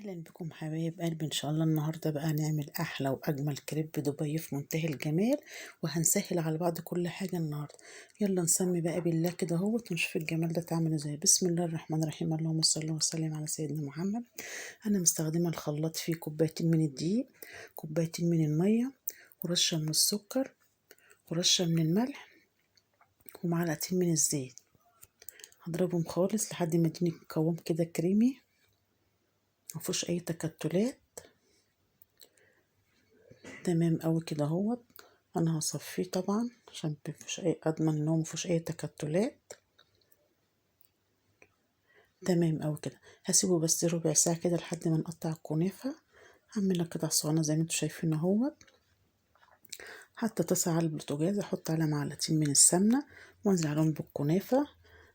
اهلا بكم حبايب قلبي. ان شاء الله النهارده بقى هنعمل احلى واجمل كريب دبي في منتهى الجمال، وهنسهل على بعض كل حاجة النهارده. يلا نسمي بقى بالله كده اهوت ونشوف الجمال ده اتعمل ازاي. بسم الله الرحمن الرحيم، اللهم صل وسلم على سيدنا محمد. انا مستخدمة الخلاط فيه كوبايتين من الدقيق، كوبايتين من المية، ورشه من السكر، ورشه من الملح، ومعلقتين من الزيت. هضربهم خالص لحد ما يديني قوام كده كريمي، مفيهوش اي تكتلات. تمام قوي كده اهوت. انا هصفيه طبعا عشان مفيهوش اي، اضمن ان هو مفيهوش اي تكتلات. تمام قوي كده. هسيبه بس ربع ساعة كده لحد ما نقطع الكنافه. هعملها كده صغيرة زي ما انتوا شايفين اهوت. حتى طاسه على البوتاجاز، احط عليها معلقتين من السمنة وانزل عليهم بالكنافه.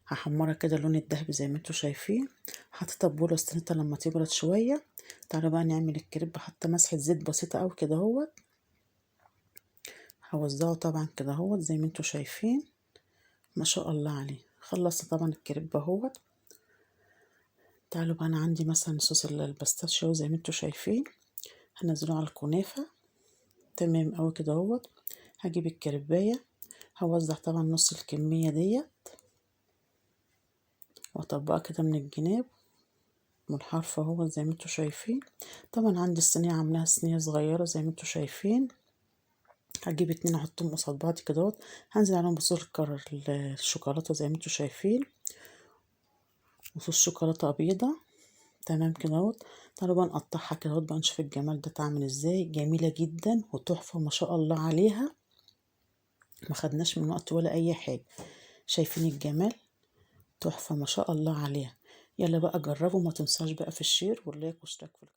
هحمرها كده لون الذهبي زي ما انتوا شايفين. حطيتها بوله استنيتها لما تبرد شوية. تعالوا بقى نعمل الكريب. حاطه مسحه زيت بسيطة قوي كده اهوت. هوزعه طبعا كده اهوت زي ما انتوا شايفين، ما شاء الله عليه. خلصت طبعا الكريب اهوت. تعالوا بقى، انا عندي مثلا صوص ال pistachio زي ما انتوا شايفين، هنزله على الكنافه. تمام قوي كده اهوت. هجيب الكريبايه، هوزع طبعا نص الكمية ديت واطبقها كده من الجناب من الحرف اهو زي ما انتوا شايفين. طبعا عندي الصينية عاملاها صينية صغيرة زي ما انتوا شايفين. هجيب اتنين احطهم قصاد بعض كده اهوت. هنزل عليهم بصوص الشوكولاتة زي ما انتوا شايفين، وصوص شوكولاتة بيضة. تمام كده اهوت. تعالوا بقى نقطعها كده اهوت بقى، نشوف الجمال ده اتعمل ازاي. جميلة جدا وتحفه ما شاء الله عليها، ما خدناش من وقت ولا اي حاجة. شايفين الجمال؟ تحفة ما شاء الله عليها. يلا بقى جربوا، ما تنساش بقى في ال share وال like واشتراك في القناة.